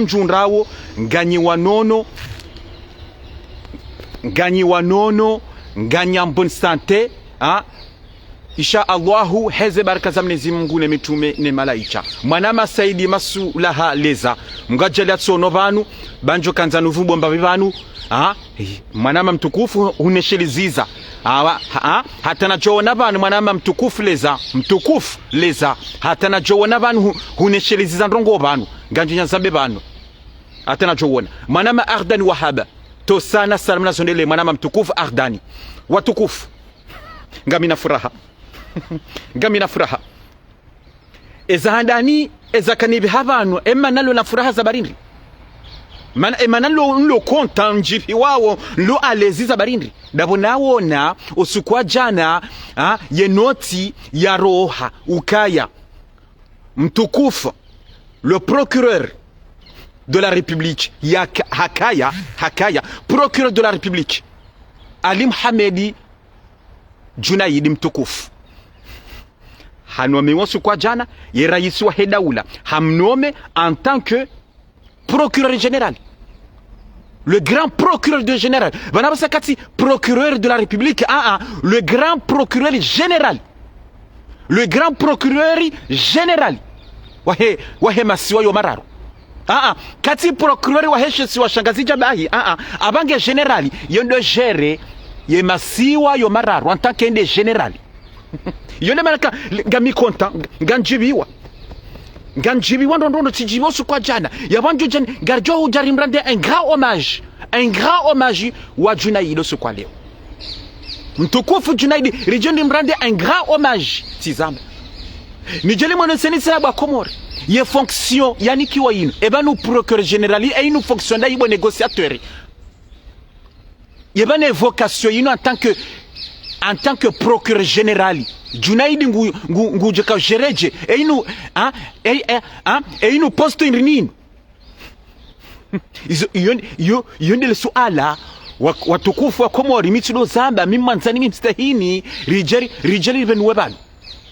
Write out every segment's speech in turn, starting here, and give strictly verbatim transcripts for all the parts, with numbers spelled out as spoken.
mdjundrawo, nganyi wanono, nganyi wanono, nganyi en bonne santé, ha? Insha Allahu, heze baraka za Mwenyezi Mungu ne mitrume ne malaika. Mwanama Saidi Masulaha Leza, mngajali atsono pvanu, ba ndjo kandza nuvumbo mbapvi pvanu, ha? Mwanama mtukufu hunesheleziza. Awa, ha, ha, hata nadjowona pvanu, mwanama mtukufu Leza, mtukufu Leza. Hata nadjowona pvanu hu-, hunesheleziza ndrongo pvanu. Ngandzo nyazambe pvanu. Hata nadjowona. Mwanama Ardani Wahaba. Tosana, salama na zondele, mwanama mtukufu Ardani. Watukufu. Ngamina furaha. Ngamina furaha. Eza handani, eza kanipviha pvanu, emana nilo na furaha za barindri. Mana, emana nilo, nilo content ndjipviwawo, nilo à l'aise za barindri. Ndapvo nawona, usiku wa djana, ha, ye noti yaroha, ukaya. Mtukufu, le procureur de la République, ya ka-, hakaya, hakaya, procureur de la République, Ali Mohamed Djounaid mtukufu. Hanomewa usiku wa djana, ye raisi wahe daula. Hamnome en tant que procureur général. Le grand procureur de général. Pvanu pvasa katsi procureur de la République, ah, ah, le grand procureur général. Le grand procureur général. Wahe, wahe masiwa yo mararu. Ah, ah, katsi procureur wahe she isiwa sha Ngazidja bahi. Ah, ah, apvange général. Yendo gérer ye masiwa yo mararu en tant que nde général. Yonde mana ka, ngami content, ngandjipviwa. Ngandjipviwa ndrongo ndrongo tsidjipviwa usiku wa djana. Ya pvanu djana, ngaridjo udja rimrende un grand hommage. Un grand hommage wa Djounaid usiku wa leo. Mtukufu Djounaid, ridjo rimrende un grand hommage. Tsizamba. Nidjeli mwana senisa ya ba Komori. Ye fonction yanikiwa yinu. Epvanu procureur général, eyinu fonction nda ibo négociateur. Ye pvanu vocation yinu en tant que, en tant que procureur général. Djounaid ngu, ngu, ngudjo ka gérer dje. Eyinu, ha? E, e, ha? Eyinu poste yinu nini? Izo, iyo, iyo, iyo ndele suala, wa, watukufu wa Komori, mi tsido zamba, mi mwandzani, mi mstahini, ridjeli, ridjeli pvenu we pvanu.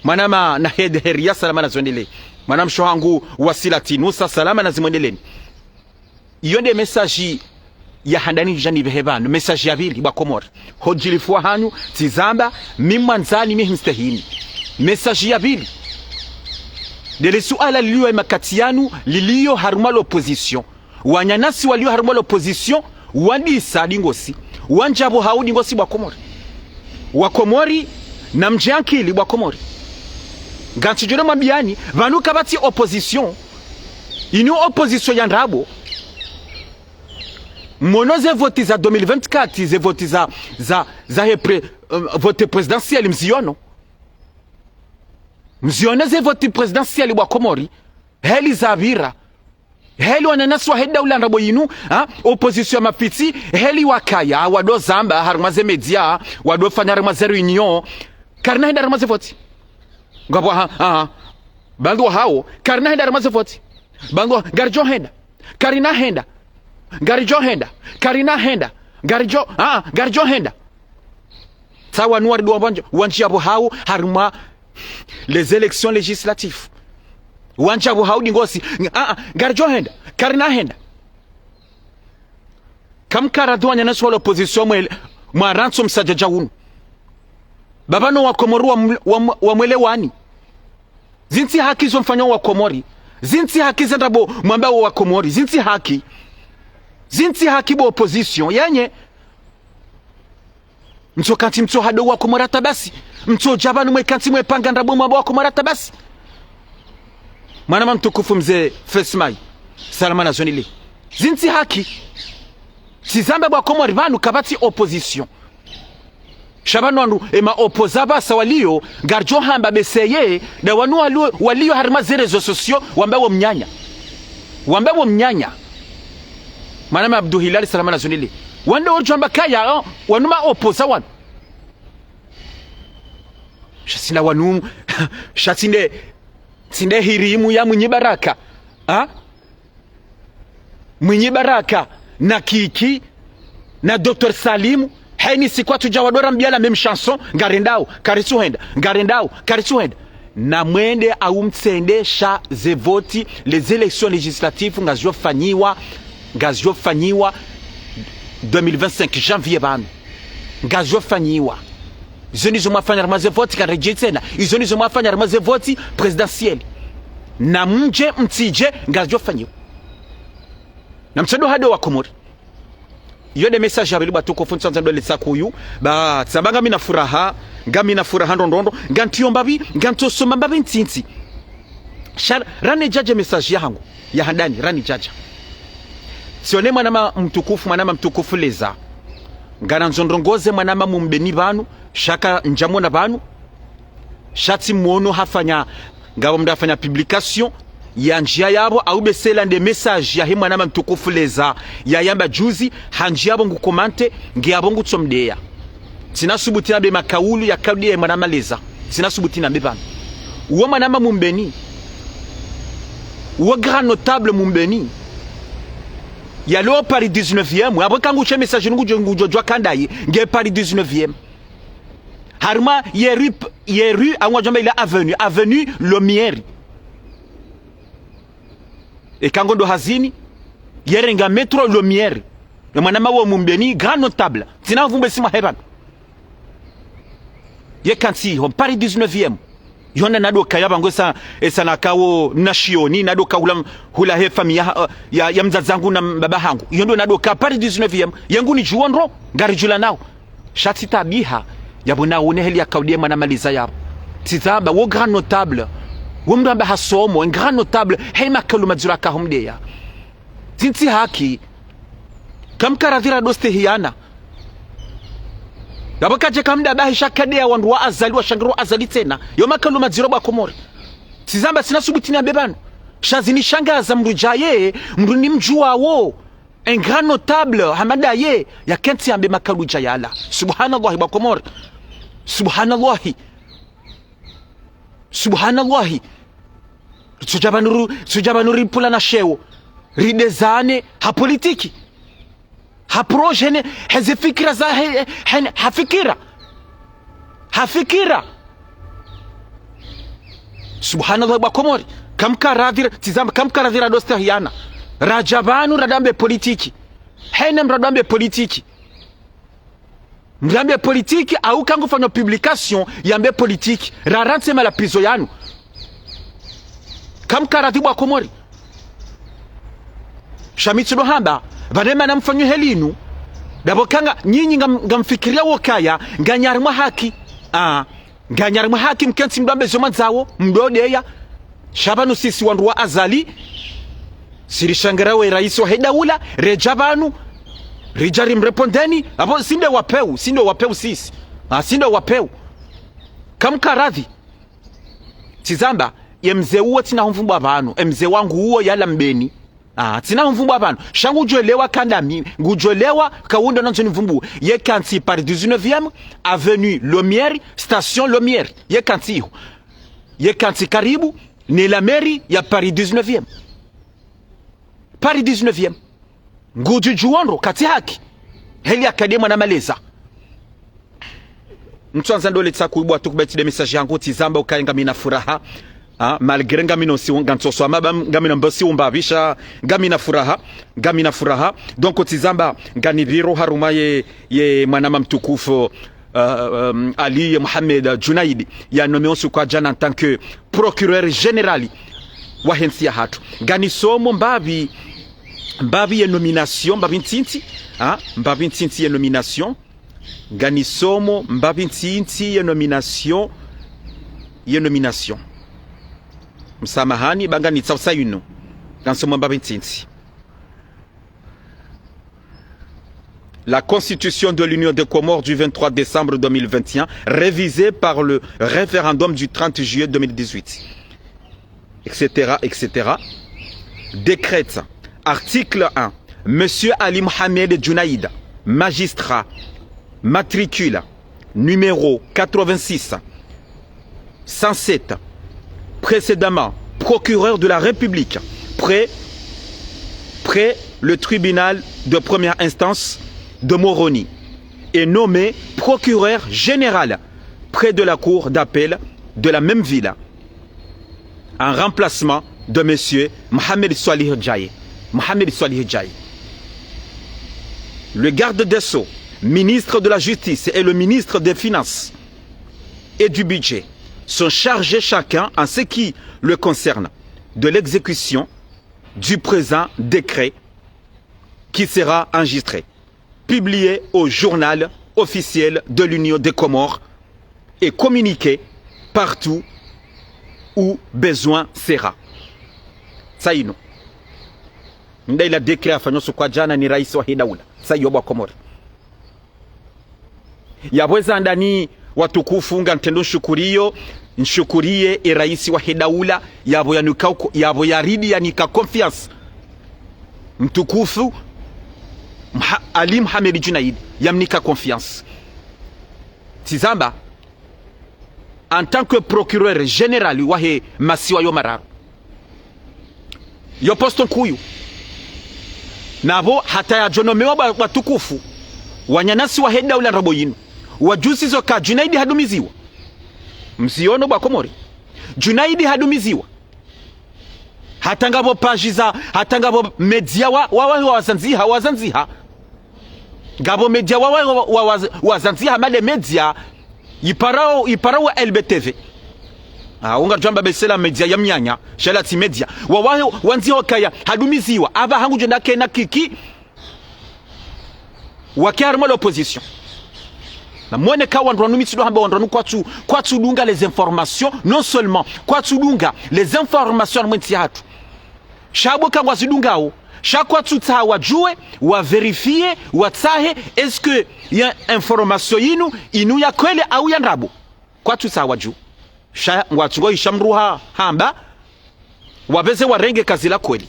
Mwanama Nahedi Heria, salama na zondele. Mwanamshe hangu Wasilati Nusa, salama na zimwendeleni. Iyo nde message ya handani djani pvehe pvanu. Message ya pvili, ba Komori. Ho djilifu wa hanyu, tsizamba, mi mwandzani, mi mstahini. Message ya pvili. Ndele suala lilio ye makati yanu, lilio harumwa l'opposition. Wananyasi walio harumwa l'opposition, wandisa dingosi. Wandjapvo hau dingosi ba Komori. Wa Komori, namdje ankili ba Komori. Ngantsi djole mwambiani, pvanu kapvatsi opposition. Inu opposition ya ndrabo. Mwono ze voti za deux mille vingt-quatre, ze voti za, za, za he pré-, euh, vote présidentielle mziono. Mziono ze voti présidentielle ba Komori. Heli zapvira. Heli wananyasi wahe daula ndrabo yinu, ha? Opposition ya mafitsi, heli wakaya, wado zamba, harumwa ze média, wado fanya harumwa ze réunion. Karina henda harumwa ze voti. Ngapvo, ha, ha. Pvandru wa hao, karina henda harumwa ze voti. Pvandru wa, ngaridjo henda. Karina henda. Ngaridjo henda. Karina henda. Ngaridjo, ah, ngaridjo henda. Tsa wanu waridu wandji, wandjapvo hau harumwa les élections législatives. Wandjapvo hau dingosi. Ah, ah, ngaridjo henda. Karina henda. Kamkara tu wananyasi wa l'opposition mwele, mwarantso msadjadja unu. Pvapvanu wa Komori wa m-, wa m-, wamwelewani. Zintsi haki zo mfanya wa Komori. Zintsi haki za ndrabo mwamba wa Komori. Zintsi haki. Zintsi haki bo opposition. Yenye. Mtso kantsi mtso hado wa Komori hata basi. Mtso dja pvanu mwe kantsi mwe panga ndrabo mwamba wa Komori hata basi. Mwanama mtukufu mze Fesmai. Salama na zondele. Zintsi haki. Tsizamba ba Komori pvanu kapvatsi opposition. Sha pvanu wanu, ema opposants pvasa walio, ngaridjo hamba beseye, nda wanu walio, walio harumwa ze réseaux sociaux, wamba wo mnyanya. Wamba wo mnyanya. Mwanama Abdou Hilali, salama na zondele. Wande wodjo hamba kaya, oh, wanu ma opposants wanu. Sha tsina wanu, sha tsinde, tsinde hirimu ya Mwinyi Baraka. Ha? Mwinyi Baraka, na Kiki, na Docteur Salim, heni siku watsudja wado rambia la même chanson, ngarendao, karitsuhenda, ngarendao, karitsuhenda. Na mwende au mtsende, sha ze voti, les élections législatives ngaziofanyiwa, ngaziofanyiwa deux mille vingt-cinq janvier pvanu. Ngaziofanyiwa. Izo ndizo mwafanya harumwa ze voti, karedjei tsena. Izo ndizo mwafanya harumwa ze voti présidentielles. Na mdje, mtsidje, ngaziofanyiwa. Na mtsendo hade wa Komori. Iyo nde message ya pvili watukufu, ntsandza ndo letsa kuyu. Ba, tsamba ngamina furaha, ngamina furaha ndrondrondro, ngantiyo mbapvi, ngantosoma mbapvi ntsi ntsi. Sha, ranidjadja message yahangu, ya handani, ranidjadja. Tsione mwanama mtukufu, mwanama mtukufu Leza. Nganandzo ndrongoze mwanama Mumbeni pvanu, sha kandjamwona pvanu. Sha tsimwono hafanya, ngapvo mndru hafanya publication, yandjiya yapvo, au bese ila nde message yahe mwanama mtukufu Leza, yayamba juzi, handjiya yapvo ngu commenter, nge yapvo ngutsomdeya. Tsina subuti nambe makaulu ya kaudi ya mwanama Leza. Tsina subuti nambe pvanu. Uwo mwanama Mumbeni. Uwo grand notable Mumbeni. Yalo Paris dix-neuvième, apvo kangushe message ngudjo, ngudjo djuwa kandayi, nge Paris dix-neuvième. Harumwa ye rue, ye rue, angwadjamba ila avenue, avenue Lomière. Eka ngondo hazini, yerenga métro Lomière. Ye mwanama wo Mumbeni, grand notable. Tsina mvumbe simwa hepvanu. Yeka ntsi, ho Paris dix-neuvième. Iyo nde nadoka yapvo ngwesa, esa nakawo na shioni, nadoka hula, hula he famille ya, ya, ya mdzadze hangu na mbaba hangu. Iyo ndo nadoka Paris dix-neuvième. Ye ngunidjuwo ndro, ngaridjula nawo. Sha tsitabiha, yapvo naone heli ya kaudi ya mwanama Leza yapvo. Tsitsamba, wo grand notable, wo mndru amba hasomo, un grand notable, he makaulu madziro akahomdeya. Tsi ntsi haki, kamkaradhi ra doste hiyana. Yapvo kadje kamda bahi sha kadeya wandru wa Azali, washangiro Azali tsena. Yo makaulu madziro wa Komori. Tsitsamba tsina subuti nambe pvanu. Sha zinishangaza mndru djaye, mndru nimdjuwawo. Un grand notable, hama ndaye, yakentsi yambe makaulu dja yala. Subhanallahi wa Komori. Subhanallahi. Subhanallahi. Tsudja pvanu ru-, tsudja pvanu ripvula na sheo. Ridezane, ha politiki. Ha projet ne, heze fikira za, he, he, hafikira. Hafikira. Subhanallah, wa Komori. Kamkaradhi ra, tsitsamba, kamkaradhi ra doste hiyana. Radja pvanu radambe politiki. Hene mradambe politiki. Mrambe politiki, au kangufanya publication, yambe politiki. Rarantse malapizo yanu. Kamkaradhi wa Komori. Sha mi tsido hamba, pvanu mana mfanyo heli inu. Ndapvo kanga, nyinyi ngam-, ngamfikiria wokaya, nganyi harimwa haki. Ah, nganyi harimwa haki mkentsi mdambe zo mwandzawo, mdodeya. Sha pvanu sisi wandru wa Azali, sirishangara we raisi wahe daula, redja pvanu, ridja rimrepondeni, apvo sinde wapeu, sinde wapeu sisi. Ah, sinde wapeu. Kamkaradhi. Tsitsamba, ye mze uwo tsina humvumbua pvanu, ye mze wangu uwo yala Mbeni. Ah, tsina humvumbua pvanu. Sha ngudjwelewa kandami, ngudjwelewa kaunda nandzo nimvumbu. Yeka ntsi Paris dix-neuvième, avenue Lomière, station Lomière. Yeka ntsi iho. Yeka ntsi karibu, ni la mairie ya Paris dix-neuvième. Paris dix-neuvième. Ngudjudjuwa ndro, katsi haki. Heli ya kaudi ya mwanama Leza. Ntswandza ndo letsa kuibua tu kubeti nde message yangu, tsitsamba ukaya ngamina furaha. Ah, malgré ngamina usi, ngantsoso ama ba, ngamina mbasi umbapvi sha, ngamina furaha, ngamina furaha. Donc, tsitsamba, ngani pviro harumwa ye, ye mwanama mtukufu, euh, euh, Ali Mohamed Djounaid, ya nommé usiku wa djana en tant que procureur général wahe ntsi yahatru. Ngani somo mbapvi, mbapvi ye nomination, mbapvi ntsi ntsi, ah, mbapvi ntsi ntsi ye nomination. Ngani somo mbapvi ntsi ntsi ye nomination, ye nomination. Msamahani, ba ngani tsausa inu. Ngani somo mbapvi ntsi ntsi. La Constitution de l'Union des Comores du vingt-trois décembre deux mille vingt et un, révisée par le référendum du trente juillet deux mille dix-huit, et cetera, et cetera, décrète, article un, Monsieur Ali Mohamed Djounaid, magistrat, matricule, numéro quatre-vingt-six, cent sept, précédemment procureur de la République près, près le tribunal de première instance de Moroni, et nommé procureur général près de la cour d'appel de la même ville. en remplacement de monsieur Mohamed Soilihi Djae. Mohamed Soilihi Djae. Le garde des Sceaux, ministre de la Justice et le ministre des Finances et du Budget sont chargés chacun en ce qui le concerne de l'exécution du présent décret qui sera enregistré, publié au Journal Officiel de l'Union des Comores et communiqué partout où besoin sera. Sa inu. Nda ila décret yafanywa usiku wa djana ni raisi wahe daula. Sa iyo bo wa Komori. Yapvo eza handani watukufu, ngamtrendo nshukuriyo, nshukuriye e raisi wahe daula, yapvo yanika uko-, yapvo yaridi yanika confiance. Mtukufu Mha-, Ali Mohamed Djounaid, yamnika confiance. Tsi zamba, en tant que procureur général wahe masiwa yo mararu. Yo poste nkuu. Na pvo hata yadjo nomewa bo wa-, watukufu, wananyasi wahe daula ndrabo yinu, wadjuzizo ka Djounaid hadumiziwa. Mziono bo wa Komori. Djounaid hadumiziwa. Hata ngapvo page za, hata ngapvo média wa, wa, wa, wazandziha, wazandziha. Ngapvo média wa, wa, wa, wa, wa, wazandziha, made média, iparao, iparao L B T V. Ah, unga djwamba be sela média ya mnyanya, sha ila tsi média. Wa, wa, wandziha ukaya hadumiziwa, apvaha ngudjo ndake na kiki, wake harumwa l'opposition. Na mwone ka wandru wanu, mi tsido hamba wandru wanu kwatsu, kwatsu dunga les informations, non seulement kwatsu dunga les informations harumwa entsi yahatru, sha bo ka ngwazidungao, sha kwatsu tsaha wadjuwe, wa vérifier, watsahe, est-ce que ye information yinu, inu ya kweli au ya ndrabo? Kwatsu tsaha wadjuwe. Sha ngwatsungo isha mdru ha, hamba, wapveze warenge ka zila kweli.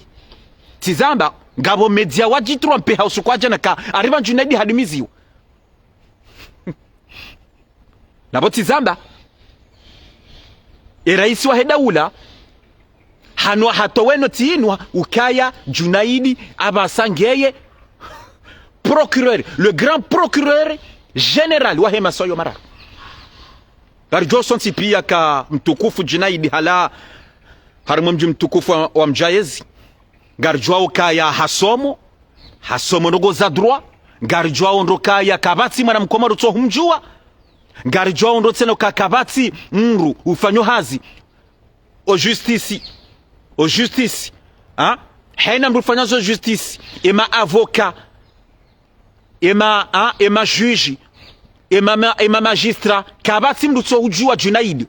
Tsi zamba, ngapvo média wadjitrompe ha usiku wa djana ka, aripva Djounaid hadumiziwa. Na pvo tsi zamba, e raisi wahe daula, hanu hatowe note yinu ukaya Djounaid apvasa ngeye procureur, le grand procureur général wahe masiwa yo mararu. Ngaridjuao sontsi pia ka mtukufu Djounaid halawa harumwa mdji mtukufu wa, wa Mdjayezi. Ngaridjuao kaya hasomo, hasomo ndrongoo za droit. Ngaridjuao ndo kaya kapvatsi mwana mkomori utso humdjuwa. Ngaridjuao ndo tsena ka kapvatsi mdru ufanyo hazi o justice, o justice, ha? Hayina mdru ufanya zo justice, ema avocat, ema, ha, ema juge, ema, ma-, ema magistrat, kapvatsi mdru utso udjuwa Djounaid.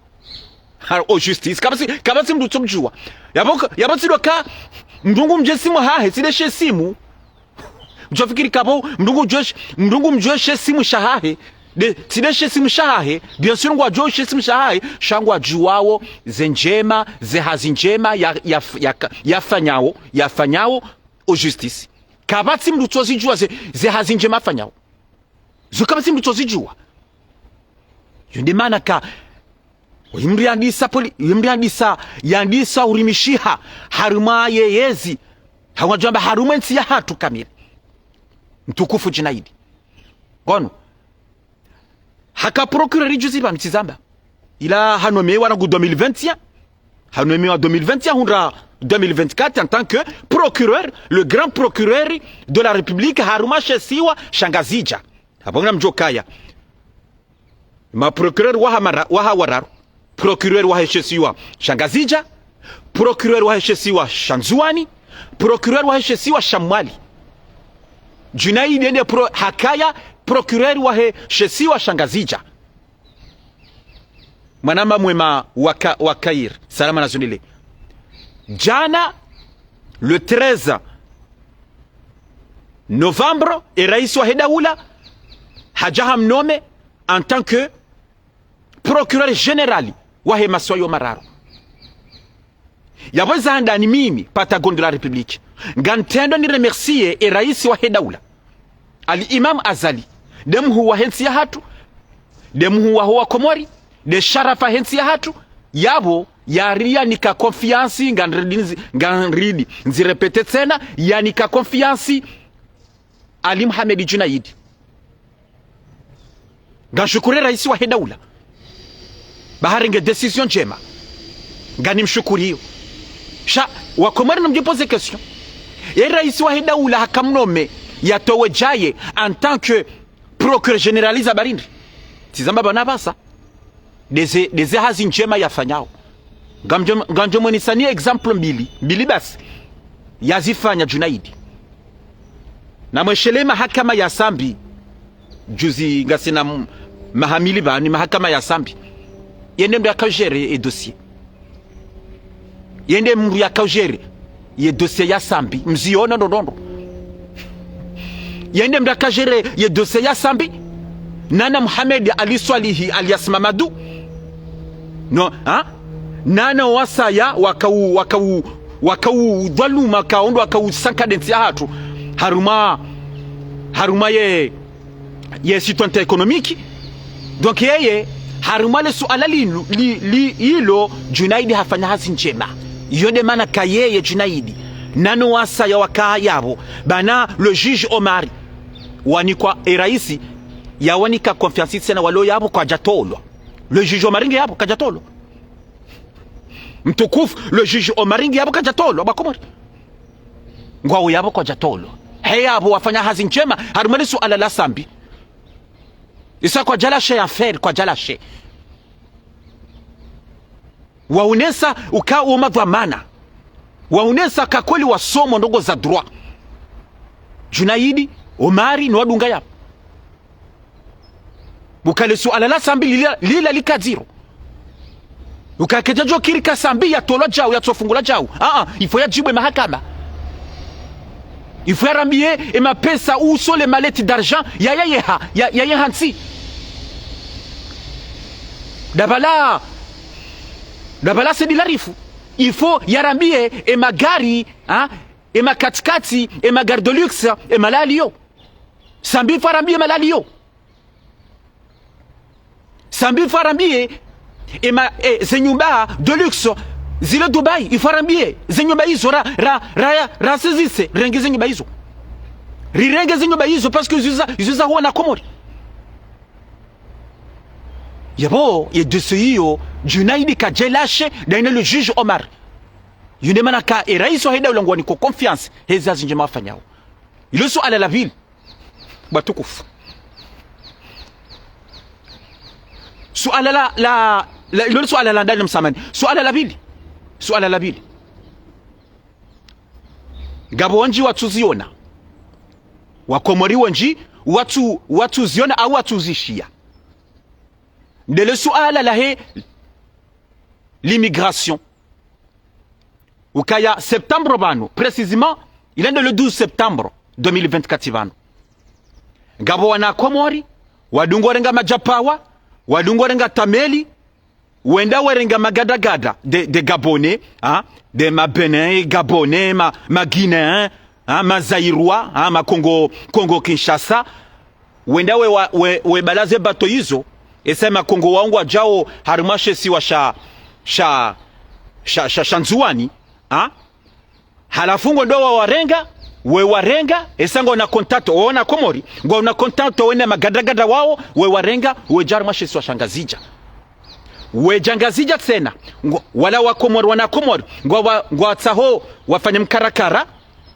Ha, o justice, kapvatsi, kapvatsi mdru utso mdjuwa. Yapvo, yapvo tsido ka, mdru ngu mdjuwe simu hahe, tsi nde she simu. Mdjo fikiri kapvo, mdru ngu mdjuwe sh-, mdru ngu mdjuwe she simu shahahe. Nde, tsi nde she simu shahahe. Bien sûr, ngwadjuwao she simu shahahe. Sha ngwadjuwao ze ndjema, ze hazi ndjema, ya, ya, ya, yafanyao, yafanyao o justice. Kapvatsi mdru utso zidjuwa ze, ze hazi ndjema yafanyao. Zo kapvatsi mdru utso zidjuwa. Yo nde maana ka, uyu mdru yandisa poli-, uyu mdru yandisa, yandisa urimishiha, harumwa ye yezi, hawadjwamba harumwa entsi yahatru kamili. Mtukufu Djounaid. Ngono. Haka procureur juzi pvanu tsi zamba. Ila hanomewa rangu deux mille vingt et un. Hanomewa deux mille vingt et un, hundra deux mille vingt-quatre en tant que procureur, le grand procureur de la République, harumwa she isiwa sha Ngazidja. Apvo ngamdjo kaya. Ma procureur waha mara-, waha wararu. Procureur wahe she isiwa sha Ngazidja, procureur wahe she isiwa sha Ndzuwani, procurureur wahe she isiwa sha Mwali. Djounaid yende pro-, hakaya procureur wahe she isiwa sha Ngazidja. Mwanama mwema wa Ka-, wa Kaire, salama na zundile. Djana, le treize novembre, e raisi wahe daula, hadja hamnome en tant que procureur général wahe masiwa yo mararu. Yapvo eza handani mimi, Patagone de la République, ngamtrendo ni remercier e raisi wahe daula, Ali Imam Azali, nde mhuu wahe ntsi yahatru, nde mhuu waho wa Komori, nde sharafa yahe ntsi yahatru, yapvo yari yanika confiance, nganridi nzi-, nganridi nzi répéter tsena, yanika confiance Ali Mohamed Djounaid. Ngamshukuru raisi wahe daula, ba harenge décision ndjema. Nganimshukuriyo. Sha, wakomori namdjipoze question. Ye raisi wahe daula hakamnome yatowe djaye en tant que procureur général za barindri. Tsizamba bana basa. Ndeze, ndeze hazi ndjema yafanyao. Ngamdjo, ngamdjo mwenisani exemple mbili, mbili basi. Yazifanya Djunaidi. Namweshele mahakama ya Sambi. Juzi ngasina m-, maha mili pvanu, mahakama ya Sambi. Yende mndru yaka gérer ye dossier. Yende mndru yaka gérer ye dossier ya Sambi. Mziona ndrongoo. Yende mndru yaka gérer ye dossier ya Sambi. Nana Mohamed Ali Swalihi alias Mamadou. No, ha? Nana wasaya wakau, wakau, wakau dhwaluma kaondo wakau sanka dentsi ya hatru. Harumwa, harumwa ye, ye citoyenneté économique. Donc yeye, harumwa le suala linu, li, li, ilo, Djunaidi hafanya hazi ndjema. Iyo nde mana ka yeye Djunaidi. Nano wasaya waka yapvo. Bana le juge Omari. Wanikwa e raisi, yawanika confiance tsena walo yapvo kwadjatolwa. Le juge Omari nge yapvo kadjatolwa. Mtukufu, le juge Omari nge yapvo kadjatolwa, wakomori. Ngwao yapvo kwadjatolwa. He yapvo wafanya hazi ndjema, harumwa le suala la Sambi. Isa kwadjalashe affaire, kwadjalashe. Waonesa uka wo madhwamana. Waonesa ka kweli wasoma ndrongoo za droit. Djunaidi, Omari, no wadunga yapvo. Uka le suala la Sambi lila, lila lika dziro. Uka kedjadjo kiri ka Sambi yatolwa djau, yatsofungulwa djau. Ah, ah, il faut yadjibwe mahakama. Il faut yarambiye e mapesa, où sont les mallettes d'argent, ya, ya yeha, ya, ya yeha ntsi. Dabala, dabala c'est de la rifu. Il faut yarambiye e magari, hein, e makatikati, e magari de luxe, e mahala yaliyo. Sambi il faut yarambiye mahala yaliyo. Sambi il faut yarambiye, e ma, e, ze nyumba de luxe, zile Dubai, il faut yarambiye, ze nyumba izo, ra, ra, ra, ra, rasezise, rirenge ze nyumba izo. Rirenge ze nyumba izo, parce que izo za, izo za wana Komori. Yapvo, ye dossier iyo, Djunaidi kadjelashe, daina le juge Omar. Iyo nde mana ka, e raisi wahe daula ngwanikao confiance, hezi hazi ndjema wafanyao. Ilo suala la pvili. Watukufu. Suala la, la, la, ilo suala la ndani msamani. Suala la pvili. Suala la pvili. Ngapvo wandji watsuziona. Wakomori wandji watsu, watsuziona au watsuzishiya. Ndele suala lahe l'immigration. Ukaya septembre pvanu, précisément, il est le douze septembre deux mille vingt-quatre pvanu. Ngapvo wana Komori, wadungo renga madjapawa, wadungo renga tameli, wenda werenga magadagada, de, de Gabonais, hein, de ma Bénin, Gabonais, ma, ma Guinéen, hein, ma Zaïrois, hein, ma Congo, Congo Kinshasa, wenda we wa, we, we balaze bato izo, esa ma Kongo wao ngwadjao harumwa she isiwa sha, sha, sha, sha, sha Ndzuwani, ha? Halafu ngo ndo wawarenga, we warenga, esa ngwaona contact, waona Komori, ngwaona contact wende magadagada wao, we warenga, wedja harumwa she isiwa sha Ngazidja. Wedja Ngazidja tsena, ngo, wala wa Komori, wana Komori, ngwa, wa, ngwatsaho, wafanye mkarakara,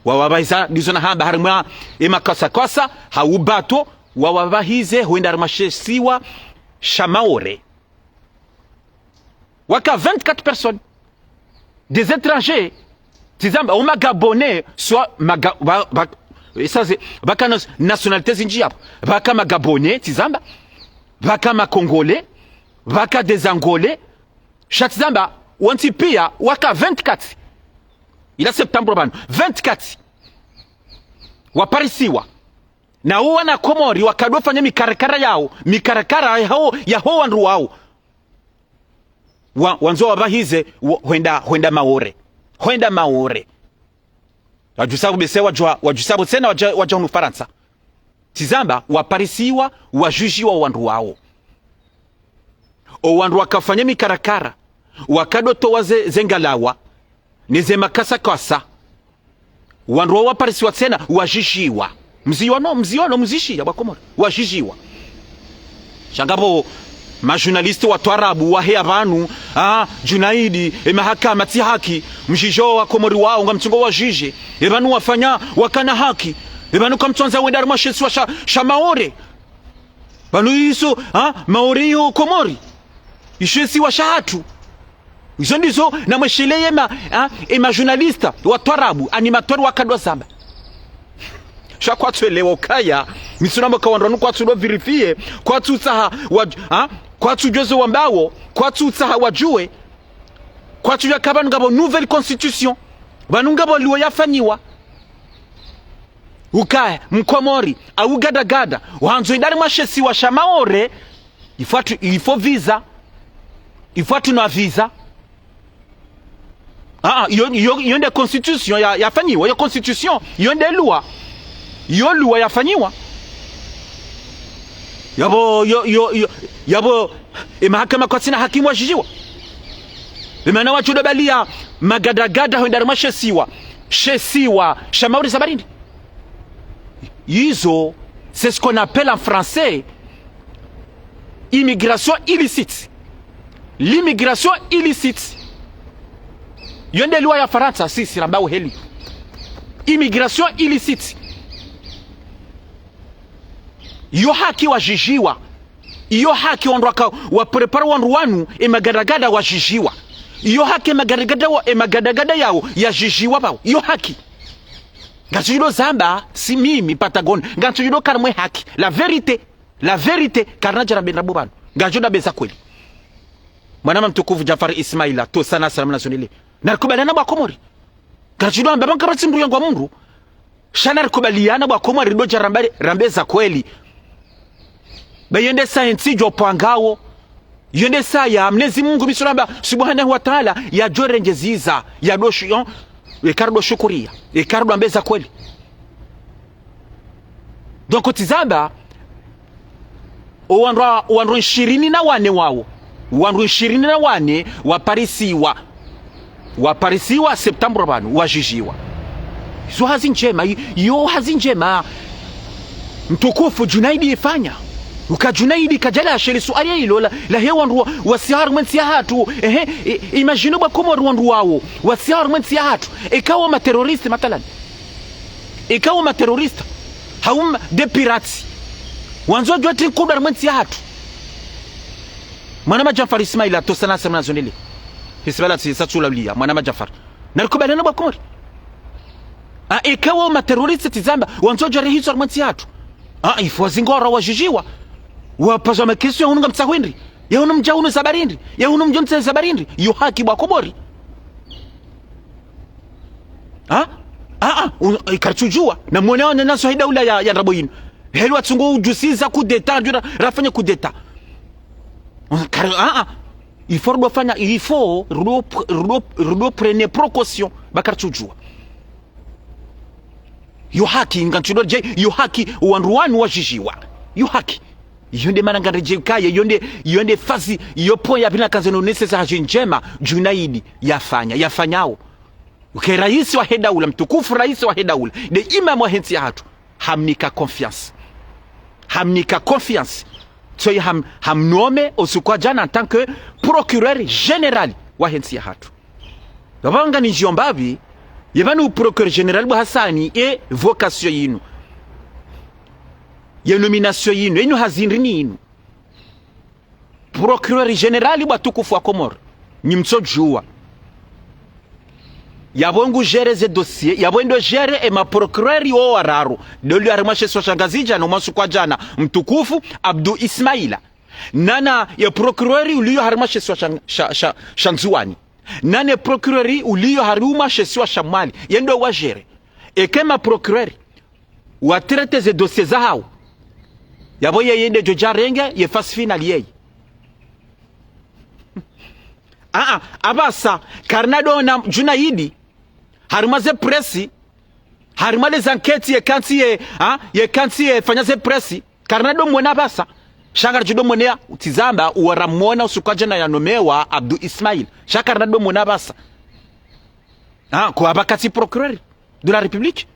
wawapvahiza, ndizo nahamba harumwa, e makasakasa, ha ubato, wawapvahize, hwenda harumwa she isiwa sha Maore. Waka vingt-quatre personnes. Des étrangers. Tsizamba, o ma Gabonais, soit ma Ga-, ba, ba, ça c'est, pvaka nas-, nationalités zindji yapvo. Pvaka ma Gabonais, tsizamba. Pvaka ma Congolais. Pvaka des Angolais. Sha tsizamba, wontsi piya, waka vingt-quatre. Ila septembre pvanu. Vingt-quatre. Waparisiwa. Na wo wana Komori wakado fanya mikarakara yao, mikarakara yaho, yaho wandru wao. Wa, wandzo wapvahize, wo, hwenda, hwenda Maore. Hwenda Maore. Wadjusa pvo bese wadjwa, wadjusa pvo tsena wadja, wadja hunu Farantsa. Tsizamba, waparisiwa, wadjudjiwa wandru wao. O wandru wakafanya mikarakara, wakado towa ze, ze ngalawa, ne ze makasakasa. Wandru wao waparisiwa tsena, wadjudjiwa. Mziwano, mziwano, mzishiya, wakomori. Wadjudjiwa. Sha ngapvo, Ma journaliste wa twarabu waheya pvanu, ah, Junaidi, e mahakama tsi haki, mdjidjo wa Komori wao, ngamtsongo wadjidje, e pvanu wafanya, wakana haki, e pvanu kamtsandza wende harimwa she isiwa sha, sha Maore. Pvanu iso, ah, Maore iyo Komori. Isho isiwa shahatru. Izo ndizo namwesheleye ma, ah, e ma journaliste wa twarabu, animateur wakadwa zamba. Sha kwatsu elewa ukaya, mi tsunamba ka wandru wanu kwatsu do vérifier, kwatsu tsaha wa, ah, kwatsu djuwa zo wambao, kwatsu tsaha wadjuwe, kwatsu djuwa ka pvanu ngapvo nouvelle constitution, pvanu ngapvo loi yafanyiwa. Ukaya, Mkomori, au gadagada, wandzo yende harimwa she isiwa sha Maore, il faut tu, il faut visa. Il faut tu na visa. Ah, ah, iyo, iyo, iyo nde constitution ya, yafanyiwa, iyo constitution, iyo nde loi. Iyo loi yafanyiwa. Yapvo, iyo, iyo, iyo, yapvo, e mahakama kwatsina hakimu wadjidjiwa. E mana wadjo do baliya magadagada hwenda harimwa she isiwa, she isiwa sha Maore za barindi. Izo, c'est ce qu'on appelle en français immigration illicite. L'immigration illicite. Iyo nde loi ya Farantsa, si, si ramba uheli. Immigration illicite. Iyo haki wadjidjiwa. Iyo haki wandru waka, wa préparer wandru wanu, e magadagada wadjidjiwa. Iyo haki e magadagada wa, e magadagada yao, yadjidjiwa pvao. Iyo haki. Ngaridjo do zamba, si mimi, Patagone. Ngaridjo do karimwe haki. La vérité. La vérité. Karina djara bendra bo pvanu. Ngaridjo da beza kweli. Mwanama mtukufu Djanfar Ismaila, tosa na salamu na zonele. Narikubaliana bo wa Komori. Ngaridjo do amba pvanu kapvatsi mndru yangwa mndru. Sha narikubaliana bo wa Komori do dja ramba, rambe za kweli. Ba iyo nde saya ntsi djo pvangao. Iyo nde saya Mwenyezi Mungu, mi tsunamba, Subhanahu wa Ta'ala, yadjo rendjeziza, yado shu, yo, eka rido shukuriya, eka rido amba za kweli. Donc, tsi zamba, o wandru, o wandru shirini na wane wao. Wandru shirini na wane waparisiwa. Waparisiwa septembre pvanu, wadjidjiwa. Izo hazi ndjema, i-, iyo hazi ndjema. Mtukufu Junaidi yefanya. Uka Junaidi kadjala asheli suali ya ilo la, lahe wandru wa, wasiya harimwe ntsi yahatru. Ehe, i-, imagine bo wa Komori wandru wao. Wasiya harimwe ntsi yahatru. Eka wo ma terroriste mathalan. Eka wo ma terroriste. Hau ma, des pirates. Wandzo djuwa tsi nkudu harimwe ntsi yahatru. Mwanama Djanfar Ismaila, tosa na salamu na zonele. Hisbala tsi sa tsula uliya, mwanama Djanfar. Narikubaliana bo wa Komori. Ah, eka wo ma terroriste tsi zamba, wandzo djare hizo harimwe ntsi yahatru. Ah, il faut zingora wadjidjiwa. Wapvazwa ma question, hunu ngamtsahwendri. Ya hunu mdja hunu za barindi. Ya hunu mdja hunu za barindi. Iyo haki bo wa Komori. Ah? Ah, ah, un-, eh, karitsudjuwa. Na mwone wana naso he daula ya, ya ndrabo yinu. Heli watsungo udjusiza coup d'État, djura, rafanya coup d'État. Kar-, ah, ah. Il faut rido fanya, il faut rido, rido, rido prendre précaution. Ba karitsudjuwa. Iyo haki, ngamtsudo dje, iyo haki, wandru wanu wadjidjiwa. Iyo haki. Iyo nde mana ngandre dje ukaya, iyo nde, iyo nde fazi, iyo point ya pvili nakandze no nese za hazi ndjema, Junaidi, yafanya, yafanyao. Uke raisi wahe daula, mtukufu raisi wahe daula, nde imamu wahe ntsi yahatru, hamnika confiance. Hamnika confiance. Tsoyi ham-, hamnome usiku wa djana en tant que procureur général wahe ntsi yahatru. Yapvo ngamdjo mbapvi, ye pvanu procureur général bo Hasani, ye vocation yinu. Ye nomination yinu, yinu hazi ndrini yinu. Procureur général bo watukufu wa Komori, nyi mtsodjuwa. Yapvo ngu gérer ze dossier, yapvo ndo gérer e ma procureur wo wararu. Ndo uliyo harimwa she isiwa sha Ngazidja no masiku wa djana, mtukufu Abdou Ismaila. Nana ye procureur uliyo harimwa she isiwa sha, sha, sha, sha Ndzuwani. Nane procureur uliyo harimwa she isiwa sha Mwali. Ye ndo wa gérer. Eka ma procureur wa traiter ze dossier zahao. Yapvo yeye nde djo djarenge, ye phase finale yeye. Ah, ah, apvasa, karina do ona Junaidi, harimwa ze presse, harimwa les enquêtes ye kantsi ye, ah, ye kantsi ye fanya ze presse, karina do mwona apvasa, sha ngaridjo do mwona, tsi zamba, uwara mwona usiku wa djana ya nomewa Abdou Ismaila, sha karina do mwona apvasa. Ah, ko apva katsi procureur de la République.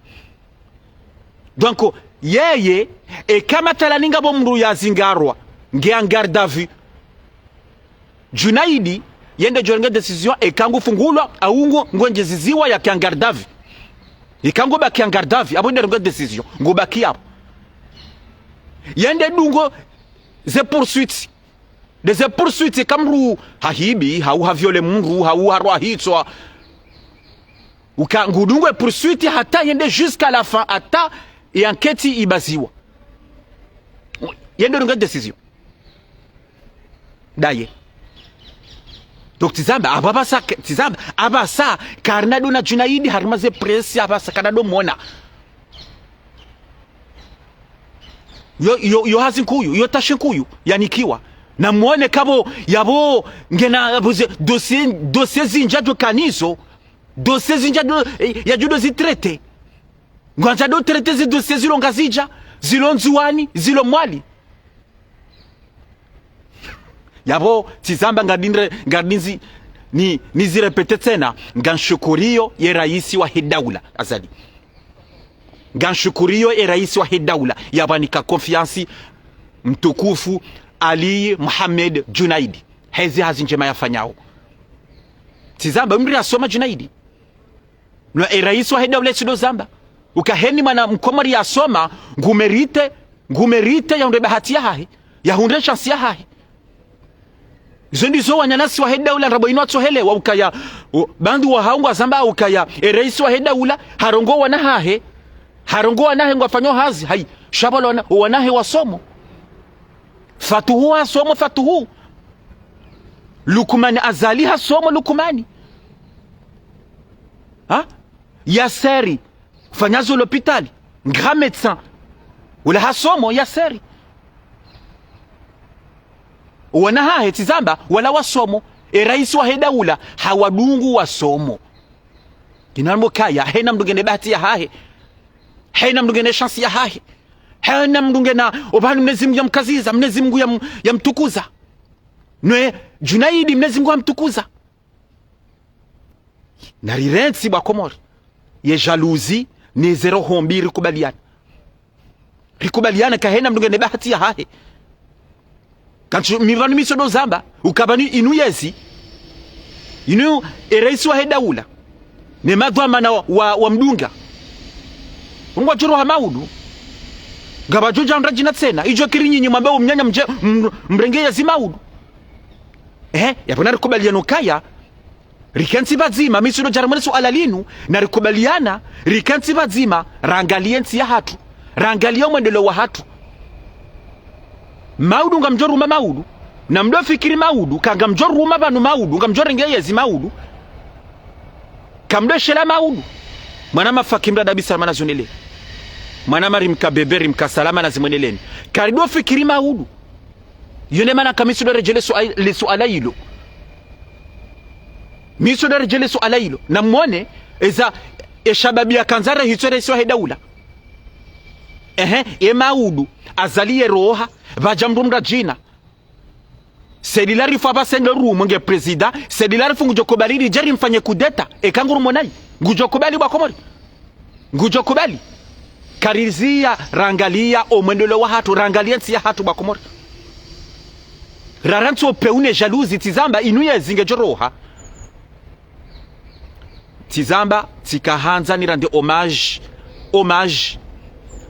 Donc, yeye, eka mathalani ngapvo mndru yazingarwa, nge en garde à vue. Djunaidi, yende djo renge décision, eka ngufungulwa, au ngo, ngwendjeziziwa yake en garde à vue. Eka ngobaki en garde à vue, apvo yende renge décision, ngobaki apvo. Yende dungo ze poursuites. Nde ze poursuites, eka mdru hahibi, hau haviole mdru, hau harwa hitswa. Uka ngudungwe poursuite hata yende jusqu'à la fin, hata ye enquête ibaziwa. Yende renge décision. Daye. Donc, tsizamba, apvo apvasa, tsizamba, apvasa, karina ndo na Djunaidi, harumwa ze presse, apvasa, karina ndo mwona. Yo, yo, yo hazi nkuu, yo tâche nkuu, yanikiwa. Na mwone kapvo, yapvo, ngena, apvo ze, dossier, dossier zindji ndo kanizo, dossier zindji ndo, eh, yadjo ndo zi traiter. Ngwandzo ndo traiter zi dossier zilo Ngazidja, zilo Ndzuwani, zilo Mwali. Yapvo, tsizamba ngardindre, ngardinzi, ni, nizi répéter tsena, ngamshukuriyo ye raisi wahe daula, Azali. Ngamshukuriyo ye raisi wahe daula, yapvanika confiance mtukufu Ali Mohamed Djunaidi. Hezi hazi ndjema yafanyao. Tsizamba, mdru yasoma Djunaidi. No, ye raisi wahe daula tsi ndo zamba. Uka heni mwana mkomori yasoma, ngu mérité, ngu mérité yahundre bahati yahahe, yahundre chance yahahe. Izo ndizo wananyasi wahe daula ndrabo inu watsohelewa ukaya, o, bandu wahao ngwazamba ukaya, ye raisi wahe daula, harongoa wana hahe, harongoa wana hahe ngwafanyo hazi, hayi, sha pvalo wana, wana hahe wasomo. Fatuhu hasomo Fatuhu. Lukumani Azali hasomo Lukumani. Ha? Yaseri, fanyazo lopitali, grand médecin. Ula hasomo Yaseri. Wana hahe tsizamba, wala wasomo. Ye raisi wahe daula, hawadungu wasomo. Ina mbo kaya, hena mdru ngena bahati yahahe. Hena mdru ngena chance yahahe. Hena mdru ngena, opvahanu Mnyezi Mungu yamkaziza, Mnyezi Mungu yam-, yamtukuza. No ye Djunaidi Mnyezi Mungu hamtukuza. Narirentsi bo Wakomori. Ye jalousie, ne ze roho mbi rikubaliane. Rikubaliane ka hena mdru ngena bahati yahahe. Kantsu mi pvanu mi tsi ndo zamba, uka pvanu inu yezi. Inu ye raisi wahe daula. Ne madhwamana wa, wa, wamdunga. Ngwadjo roha maudu. Ngapvadjo dja ndra djina tsena. Idjo kiri nyinyi mwambe omnyanya mdje, m-, mrenge yezi maudu. Eh, yapvo narikubaliane ukaya, rikentsi pvadzima, mi tsi ndo dja rimwene suala linu, narikubaliana, rikentsi pvadzima, rangaliye ntsi yahatru, rangaliye omwendeleo wahatru. Maudu ngamdjo ruma maudu, na mdo fikiri maudu, ka ngamdjo ruma pvanu maudu, ngamdjo renge yezi maudu, ka mdo shela maudu. Mwana mafaki mdru adabu salama na zimwendelee. Mwana mari mka bebe ri mka salama na zimwendeleni. Kari do fikiri maudu. Yo nde mana ka mi tsi ndo redjele sua-, le suala ilo. Mi tsi ndo redjele suala ilo. Na mwone, eza, ye shababi yakandza rehitswe raisi wahe daula. Ehe, ye maudu, Azali ye roha, pvadja mdru mdru djina. Sedi larifu apvasa ndo rumo nge président, sedi larifu ngudjo kubali lidje rimfanye coup d'État, eka nguru monayi, ngudjo kubali bo Wakomori. Ngudjo kubali. Kariziya, rangaliya, omwendeleo wahatru, rangaliya ntsi yahatru bo Wakomori. Rarantsi opveune jalousie, tsizamba inu yezi ngedjo roha. Tsizamba, tsikahandza nirende hommage, hommage,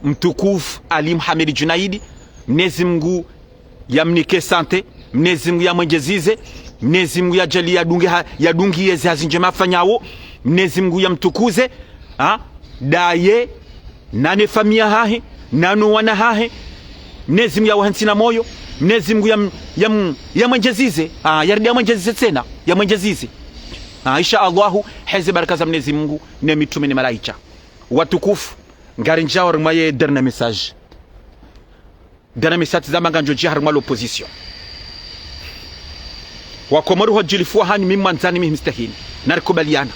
mtukufu Ali Mohamed Djunaidi, Mnyezi Mungu yamnike santé, Mnyezi Mungu yamwendjezize, Mnyezi Mungu yadjaliye yadunge ha-, yadungiye ezi hazi ndjema yafanyao, Mnyezi Mungu yamtukuze, ha, ndaye, nane famiyi yahahe, nano wana hahe, Mnyezi Mungu yawahe ntsi na moyo, Mnyezi Mungu yam-, yam-, yamwendjezize, ha, yaridi yamwendjezize tsena, yamwendjezize. Ha, insha Allahu, heze baraka za Mnyezi Mungu, ne mitrume ne malaika. Watukufu, ngarinjao harimwa ye dernier message. Dana mi tsizamba ngamdjo djia harimwa l'opposition. Wakomori ho djilifu wahanyu mi mwandzani mi mstahini. Narikubaliana.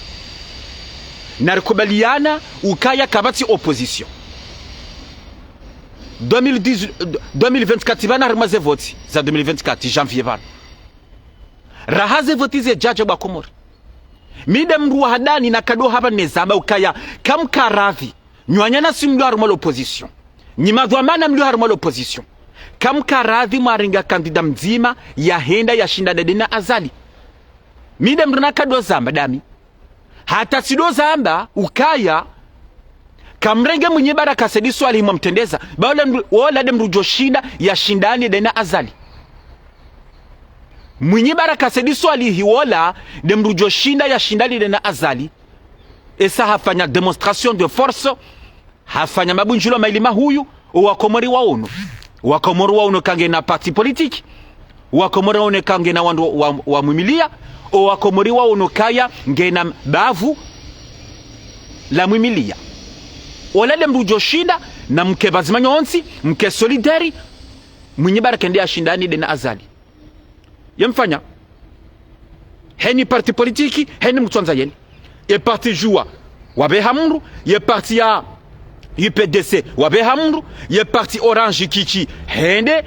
Narikubaliana ukaya kapvatsi opposition. Deux mille dix, deux mille vingt-quatre pvanu harimwa ze voti za deux mille vingt-quatre janvier pvanu. Raha ze voti zedjadja bo Wakomori. Mi nde mdru wa handani nakado hapva nezamba ukaya kamkaradhi. Nyi wananyasi mlio harimwa l'opposition. Nyi madhwamana mlio harimwa l'opposition. Kamkaradhi mwarenga kandida mdzima yahenda yashindane de na Azali. Mi de mndru nakado zamba dami. Hata tsido zamba ukaya kamrenge Mwinyi Baraka Said Soilihi mwamtrendeza. Ba wola mndru, wola de mndru udjoshinda yashindane de na Azali. Mwinyi Baraka Said Soilihi wola de mndru udjoshinda yashindane de na Azali. Esa hafanya démonstration de force, hafanya mabundjilio mayili mahuu, owakomori waono. Wakomori waono ka ngena parti politique. Wakomori waono ka ngena wandru wa, wamwimiliya. Owakomori waono kaya ngena bavu lamwimiliya. Wola de mndru udjoshinda, na mke pvadzima nyontsi, mke solidaire, Mwinyi Baraka nde yashindane de na Azali. Ye mfanya. Heni parti politique, heni mtswandza yeni. Ye parti Juwa, wapveha mndru, ye parti ya U P D C, wapveha mndru, ye parti Orange Kiki, hende,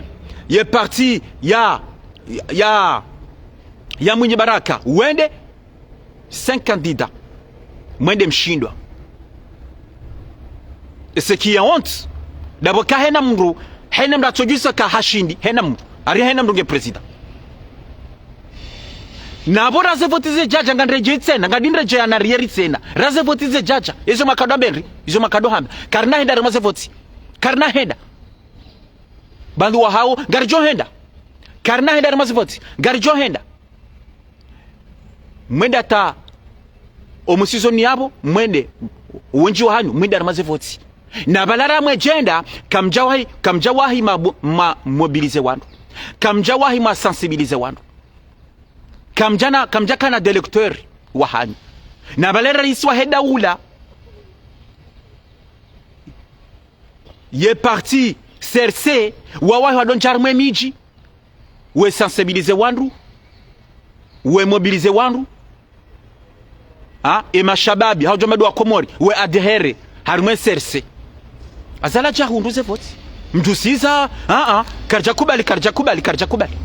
ye parti ya, ya, ya Mwinyi Baraka, wende, cinq candidats. Mwende mshindwa. Et ce qui est honte, d'abord ka hena mndru, hena mndru atsodjusa ka hashindi, hena mndru. Ari hena mndru nge président. Na apvo raze voti zedjadja nganredjeyi tsena, ngadi ndredjeyi en arrière tsena. Raze voti zedjadja, izo makado hamba ndri, izo makado hamba. Karina henda harumwa ze voti. Karina henda. Pvandru wahao, ngaridjo henda. Karina henda harumwa ze voti. Ngaridjo henda. Mwende hata omu season yapvo, mwende wendji wahanyu, mwende harumwa ze voti. Na pvala ramwedjenda, kamdjawahi, kamdjawahi ma, ma mobiliser wandru. Kamdjawahi ma sensibiliser wandru. Kamdjana, kamdjakana d'électeurs wahanyu. Na pvala raisi wahe daula, ye parti C R C, wawahi wadondja harumwa emidji, we sensibiliser wandru, we mobiliser wandru, ha, e mashababi, hau djomadu wa Komori, we adhérer harumwa e C R C. Azali hadja hundru ze voti. Mdjusiza, a, a, karidja kubali, karidja kubali, karidja kubali.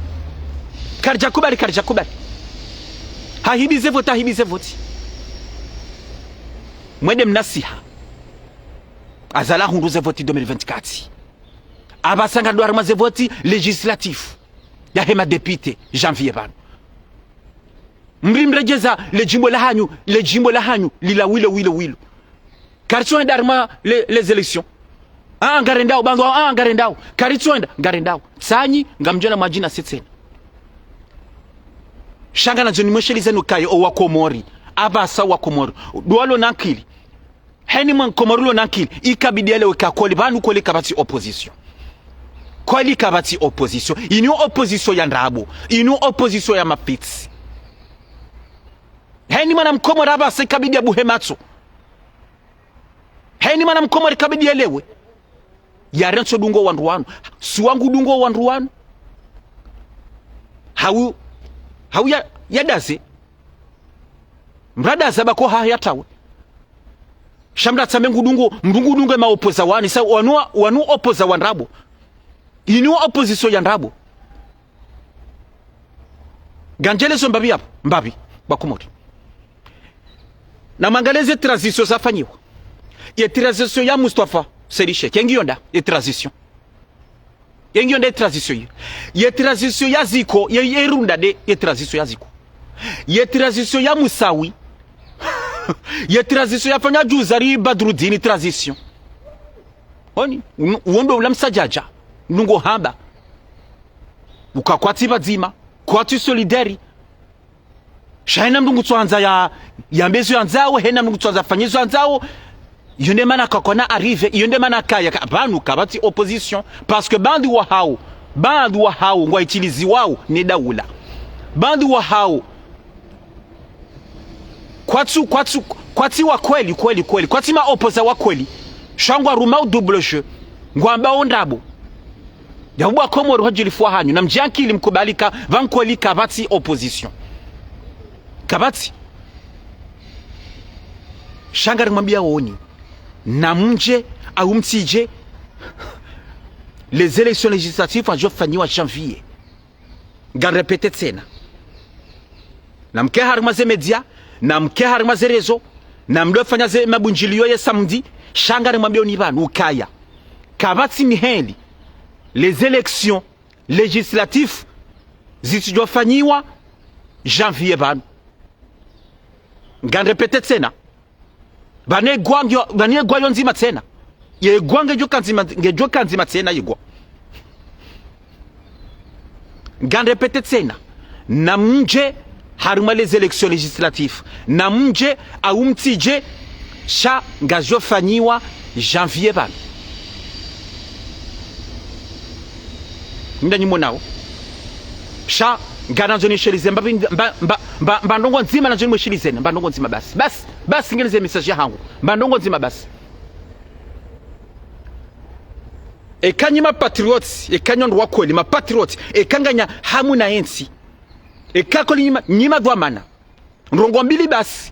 Karidja kubali, karidja kubali. Hahibi ze voti, hahibi ze voti. Mwende mnasiha. Azali hundru ze voti deux mille vingt-quatre. Apvasa ngaridjo harumwa ze voti législatives. Yahe ma députés, janvier pvanu. Mri mredjeza le djimbo lahanyu, le djimbo lahanyu, lila wilo, wilo, wilo. Karitsuhenda harumwa le, les élections. A, ngarendao, pvandru, a, ngarendao. Karitsuhenda, ngarendao. Tsanyi, ngamdjona mwadjina setsena. Sha ngamwandzo nimwesheleze nukaya owakomori. Apvasa wakomori. Dwalo na nkili. Heni mwana Komori ulo na nkili, ikabidi yelewe ka kweli, pvanu kweli kapvatsi opposition. Kweli kapvatsi opposition. Inu opposition ya ndrabo. Inu opposition ya mafitsi. Heni mwana Mkomori apvasa ikabidi yabuhe matso. Heni mwana Mkomori ikabidi yelewe. Yarentso dungo wandru wanu. Suwa ngudungo wandru wanu. Hau, hau ya, yadaze. Mradaza bako ha yatawe. Sha mratsambe ngudungo, mndru ngudungo ema opposant wani, sa wanu, wanu opposant wa ndrabo. Inu opposition ya ndrabo. Ngamdjelezo mbapvi yapvo, mbapvi, wakomori. Namwangaliye ze transition zafanyiwa. Ye transition ya Mustafa Said Cheikh, yengiyo nda, ye transition. Yengiyo nda ye transition yi. Ye transition ya Ziko, ye, ye runda nde, ye transition ya Ziko. Ye transition ya Musawi. Ye transition yafanywa juzi hari Badrudini transition. Oni, un-, uwo ndo ula msadjadja, nungo hamba. Uka kwatsi pvadzima, kwatsi solidaire. Sha hena mndru ngutsoandza ya, yambe zo yandzao, hena mndru ngutsoandza yafanye zo yandzao. Iyo nde mana kakona arrivé, iyo nde mana kaya ka, pvanu kapvatsi opposition. Parce que pvandru wahao, pvandru wahao ngwaitiliziwao ne daula. Pvandru wahao, kwatsu, kwatsu, kwatsi wa kweli, kweli, kweli. Kwatsi ma opposant wa kweli. Sha ngwarumao double jeu. Ngwambao ndrabo. Yapvo wakomori hodjilifuwa hanyu. Namdje ankili mkubali ka, pvanu kweli kapvatsi opposition. Kapvatsi. Sha ngarimwambiao oni. Namdje, au mtsidje. Les élections législatives zadjofanyiwa janvier. Ngarépéter tsena. Namke harumwa ze média, namke harumwa ze réseaux, namdofanya ze mabundjiliyo ye samedi, sha ngarimwambiao oni pvanu ukaya. Kapvatsi miheli. Les élections législatives zitsidjofanyiwa janvier pvanu. Ngamrépété tsena. Pvanu ye gwa ngio, pvanu ye gwa yo ndzima tsena. Ye gwa ngedjoka ndzima, ngedjoka ndzima tsena ye gwa. Ngamrépété tsena. Namdje harumwa les élections législatives. Namdje au mtsidje, sha ngazidjofanyiwa janvier pvanu. Nda nyi monao. Sha, ngamnandzo nishilize, mba, mba, mba, mba, mba ndrongo ndzima nandzo nimwishilizeni, mba ndrongo ndzima basi. Basi, basi ngeneze message yahangu. Mba ndrongo ndzima basi. Eka nyi mapatriotes, eka nyi wandru wa kweli, mapatriotes, eka nganya hamu na yentsi. Eka kweli nyi ma, nyi madhwamana. Ndrongo mbili basi.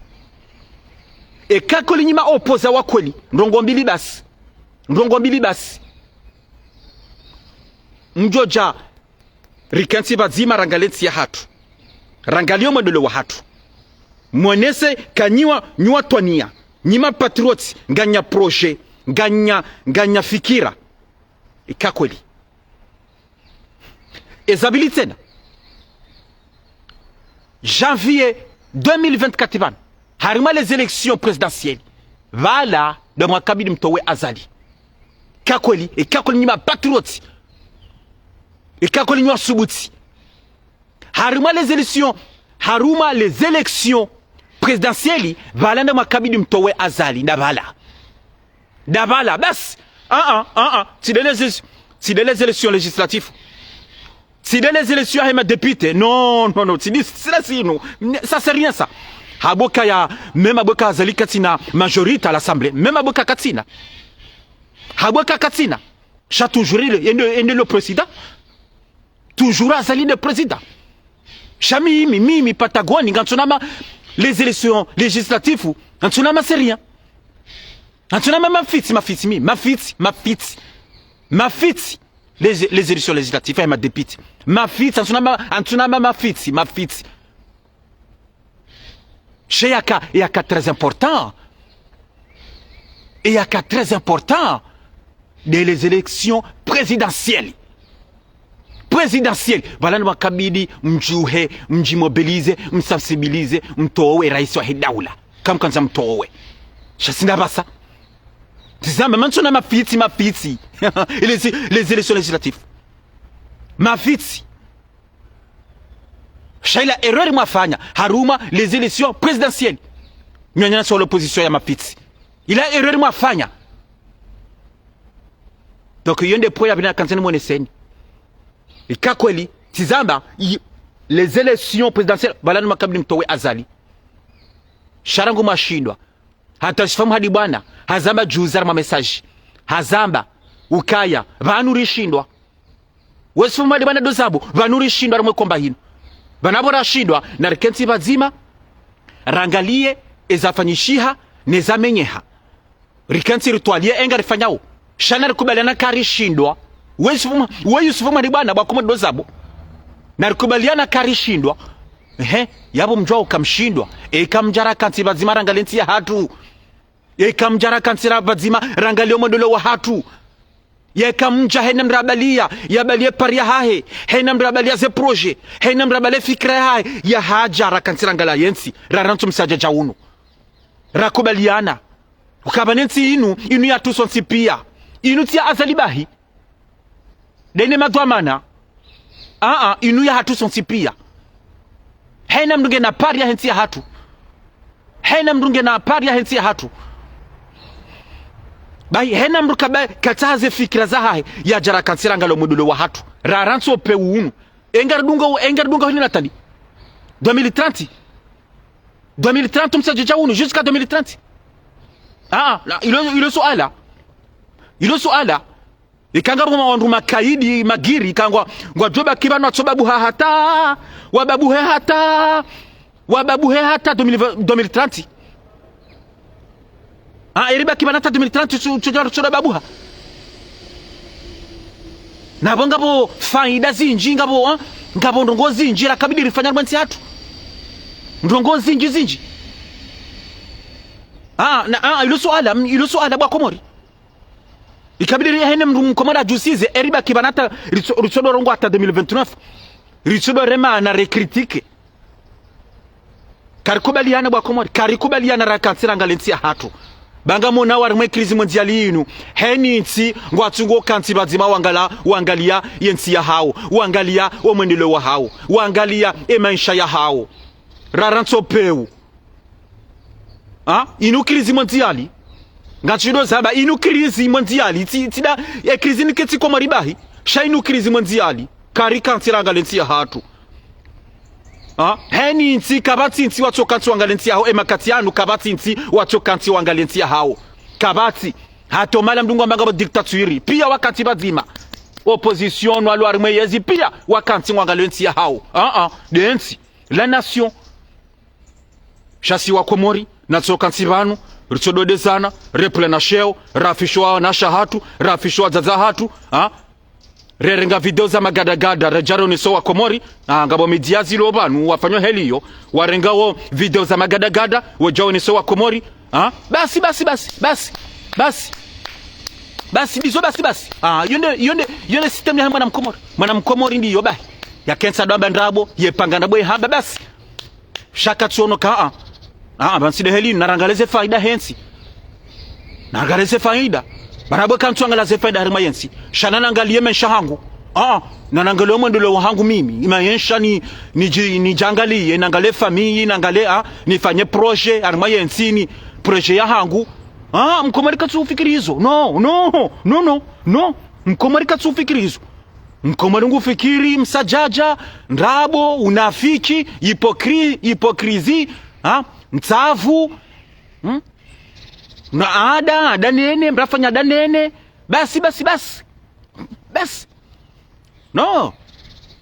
Eka kweli nyi ma opposants wa kweli. Ndrongo mbili basi. Ndrongo mbili basi. Mdjodja, rikentsi pvadzima rangalie ntsi yahatru. Rangalie omwendelo wahatru. Mwenese ka nyi wa, nyi watwaniya. Nyi mapatriotes, nganya projet, nganya, nganya fikira. Eka kweli. Eza pvili tsena. Janvier deux mille vingt-quatre pvanu. Harumwa les élections présidentielles. Pvala, ndo mwakabidi mtowe Azali. Eka kweli, eka kweli nyi mapatriotes. Eka kweli nyi wasubuti. Harumwa les élections, harumwa les élections présidentielles, pvala ndo mwakabidi mtowe Azali, nda pvala. Nda pvala, basi. Ah, ah, ah, ah. Tsi nde les, tsi nde les élections législatives. Tsi nde les élections ya madéputés. Non, non, non. Tsi nde, tsi nde zinu. Ça, c'est rien, ça. Hapvo kaya, même hapvo ka Azali katsina majorité à l'Assemblée. Même hapvo ka katsina. Hapvo ka katsina. Sha toujours il est, il est, il est le président. Toujours Azali nde président. Sha mimi, mimi, Patagoni, ngamtsonama les élections législatives, ngamtsonama c'est rien. Ngamtsonama mafitsi, mafitsi, mi, mafitsi, mafitsi. Mafitsi. Les, les élections législatives, eh, madéputés. Mafitsi, ngamtsonama, ngamtsonama mafitsi, mafitsi. Sha yaka, yaka très important. Yaka très important. Nde les élections présidentielles. Présidentielles. Pvala ndo mwakabidi mdjuhe, mdjimobilisé, msensibilisé, mtowe raisi wahe daula. Kamkandza mtowe. Sha tsi nda pvasa. Tsi zamba, ngamtsonama mafitsi, mafitsi. Les, les élections législatives. Mafitsi. Sha ila erreur mwafanya, harumwa les élections présidentielles. Nyi wananyasi wa l'opposition ya mafitsi. Ila erreur mwafanya. Donc, iyo nde point ya pvili nakandza nimwoneseni. Eka kweli, tsi zamba, i, les élections présidentielles, pvala ndo mwakabidi mtowe Azali. Sha rangu mwashindwa. Hata Youssouf Mhadibwana, hazamba juzi harumwa message. Hazamba, ukaya, pvanu rishindwa. Youssouf Mhadibwana ndo zabo, pvanu rishindwa harumwa ye komba hinu. Pvanu pvo rashindwa, narikentsi pvadzima, rangalie, eza fanyishiha, neza menyeha. Rikentsi ritwalie, enga rifanyao. Sha narikubaliana ka rishindwa. We Youssouf Mha-, we Youssouf Mhadibwana, bwa komba ndo zabo. Narikubaliana ka rishindwa. Ehe, yapvo mdjuwa uka mshindwa. Eka mdja rakentsi pvadzima rangalie ntsi yahatru. Eka mdja rakentsi ra pvadzima rangalie omwendelo wahatru. Yeka mdja hena mdru abalia, yabalie pari yahahe, hena mdru abalia ze projet, hena mdru abalie fikira yahahe, yahadja rakentsi rangalie yentsi, rarantsu msadjadja unu. Rakubaliana. Ukaya pvanu yentsi inu, inu yahatru sontsi pia. Inu tsi ya Azali bahi. Ndeyine madhwamana. Aa, inu yahatru sontsi pia. Hena mdru ngena pari yahe ntsi yahatru. Hena mdru ngena pari yahe ntsi yahatru. Bahi, hena mdru kaba, katsaha ze fikira zahahe, yadja rakentsi rangalie omwendelo wahatru. Rarantsu opve unu. Enga ridunga, enga ridunga hini natali. Deux mille trente. Deux mille trente, msadjadja unu, jusqu'à deux mille trente. Aa, la, ilo, ilo suala. Ilo suala. Ika ngapvo wandru makaidi, magiri, ika ngwa, ngwadjo baki pvanu watso babuha hata, wababuhe hata, wababuhe hata deux mille vingt, deux mille trente. Ah, eri baki pvanu hata deux mille trente, tsu, tsu, tsu, tsu babuha. Na pvo ngapvo faida zindji, ngapvo, ah, ngapvo ndrongo zindji, rakabidi rifanye harumwa yentsi yahatru. Ndrongo zindji, zindji. Ah, na, ah, ilo suala, mm, ilo suala bwa Komori. Ikabidi rihene mndru mkomori adjusize, eriba kibana hata ritso-, ritsodo rongoa hata deux mille vingt-neuf. Ritsodo rema na recritike. Karikubaliana bo wakomori, karikubaliana rakantsi rangalie ntsi yahatru. Ba ngamwonao harimwa ye crise mondiale yinu, heni ntsi ngwatsungo kantsi pvadzima wangala, wangalia ye ntsi yahao, wangalia o mwendeleo wahao, wangalia e maesha yahao. Rara ntso peu. Ha? Inu crise mondiale. Ngatsidjo zamba, inu crise mondiale. Tsi, tsi nda, e crise nike tsi Komori bahi. Sha inu crise mondiale. Karikantsi rangalie ntsi yahatru. Ha? Heni ntsi, kapvatsi ntsi watsokantsi wangalie ntsi yahao, e makati yanu, kapvatsi ntsi watsokantsi wangalie ntsi yahao. Kapvatsi. Hata o mala mndru ngwamba ngapvo dictature. Pia wakantsi pvadzima. Opposition, walo harimwa yezi, pia wakantsi wangalie ntsi yahao. Ah, ah. Nde ntsi. La nation. Sha si wakomori, natsokantsi pvanu, ritsododezana, repvula na sheo, rafishe wanashe hatru, rafishe wadzadze hatru, ha? Rerenga video za magadagada, redja rionese wakomori, ha, ngapvo media zilo pvanu, wafanyao heli iyo, warengao video za magadagada, wedja waonese wakomori, ha? Basi, basi, basi, basi, basi. Basi, ndizo basi, basi. Ah, iyo nde, iyo nde, iyo nde système ya mwana mkomori. Mwana mkomori ndiyo bahi. Yakentsi ndo amba ndrabo, yepanga ndrabo yehamba, basi. Sha katsiono ka, ah. Ah, pvanu tsi nde heli, narangalie ze faida hentsi. Narangalie ze faida. Ba ndrabo kantsu angalia ze faida harimwa yentsi. Sha nanangalie maesha hangu. Ah, nanangalie o mwendeleo wahangu mimi. Imaesha ni, ni dji-, nidjangalie, nangalie famille, nangalie, ah, nifanye projet, harimwa yentsi ni projet yahangu. Ah, mkomori katsufikiri izo. No, no, no, no, no. Mkomori katsufikiri izo. Mkomori ngufikiri msadjadja, ndrabo, unafiki, hypocri-, hypocrisie, ha? Mtsavu, hmm? Na ada, ada nene, mrafanya ada nene. Basi, basi, basi. Basi. No.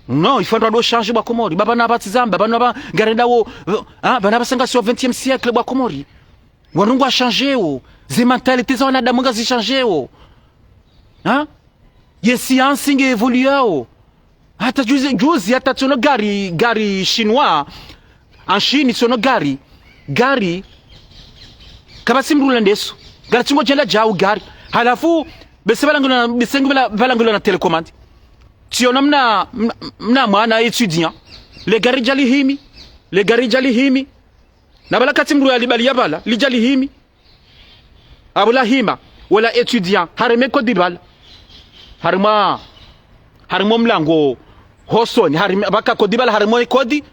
No, il faut ndo changer bo wakomori. Ba pvanu pvatsi zamba, pvanu pva ngarendao, ha? Pvanu pvasa ngasi o vingtième siècle bo wakomori. Wandru ngwa changeo. Ze mentalité za wanadamu ngazi changeo. Ha? Ye science nge évoluao. Hata juzi, juzi hata tsiono gari, gari chinois. En Chine tsiono gari. Gari. Kapvatsi mndru ula ndeso. Gari tsingodjenda djau gari. Halafu, bese pvalangulwa, bese ngu pvala-, pvalangulwa na télécommande. Tsiono mna, mna, mna mwana étudiant. Le gari djalihimi. Le gari djalihimi. Na pvala katsi mndru yalibaliya pvala, lidja lihimi. Apvo lahima, wola étudiant, hareme code pvala. Harimwa, harimwa o mlango hosoni, harimwa, pvaka code pvala, harimwa code,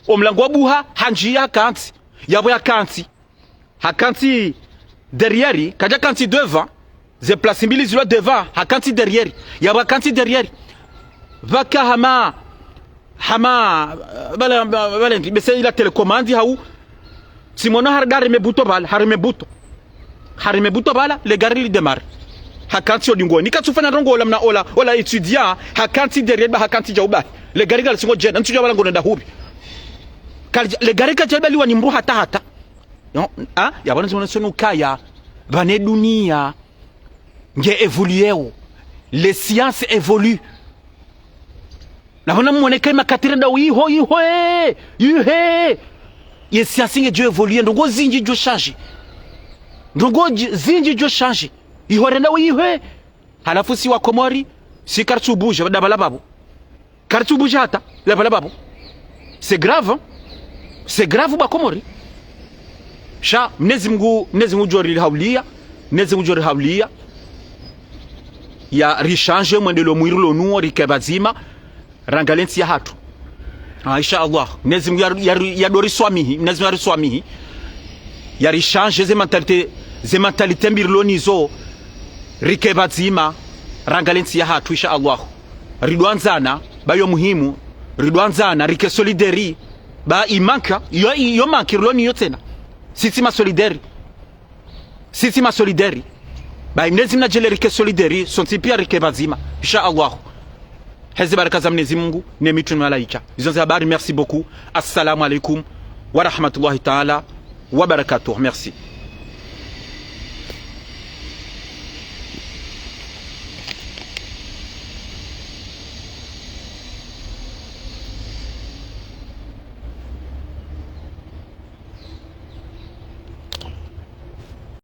o mlango wabuha, handjiya hakantsi. Yapvo yakantsi. Hakantsi derrière, kadja kantsi devant. Ze place mbili zilo devant, hakantsi derrière. Yapvo hakantsi derrière. Pvaka hama, hama, pvala, pvala, pvala, bese ila télécommande hau. Tsimwono har-, hareme bouton pvala, hareme bouton. Hareme bouton pvala, le gari li démarre. Hakantsi odingoni. Katsufanya ndrongo ola mna ola, ola étudiant, hakantsi derrière ba hakantsi djau bahi. Le gari kalitsingodjenda, ntsudjua pvala ngonenda hupvi. Kali-, le gari kadjalibaliwa ni mndru hata hata. No, ha? Yapvo nizimona sonu kaya, pvanu e dunia nge évolueo. Les sciences évoluent. Na pvanu mwoneka imakati renda iho, iho, eh, ihe. Ye science ngedjo évoluer, ndrongo zindji djo changer. Ndrongo dji-, zindji djo changer. Iho renda ihe. Halafu si wakomori, si karitsu bouger, daba la pvapvo. Karitsu bouger hata, daba la pvapvo. C'est grave, hein? C'est grave bo wakomori. Sha, Mnyezi Mungu, Mnyezi Mungu ngudjo rihaulia, Mnyezi Mungu ngudjo rihaulia. Ya richanger mwendeleo mwiru lonuo, rike pvadzima, rangalie ntsi yahatru. Ah, insha Allah. Mnyezi Mungu ya, ya, yado riswamihi, Mnyezi Mungu ya riswamihi. Ya richanger ze mentalité, ze mentalité mbi rilo nazo, rike pvadzima, rangalie ntsi yahatru, insha Allah. Ridwandzana, ba yo muhimu, ridwandzana, rike solidaire, ba i manque, yo, yo manque rilo nayo tsena. Sisi ma solidaire. Sisi ma solidaire. Ba Mnyezi Mungu nadjaanlie rike solidaire, sontsi pia rike pvadzima. Insha Allah. Heze baraka za Mnyezi Mungu, ne mitrume malaika. Izo nde habari, merci beaucoup. Assalamu alaikum wa rahmatullahi ta'ala wa barakatuh. Merci.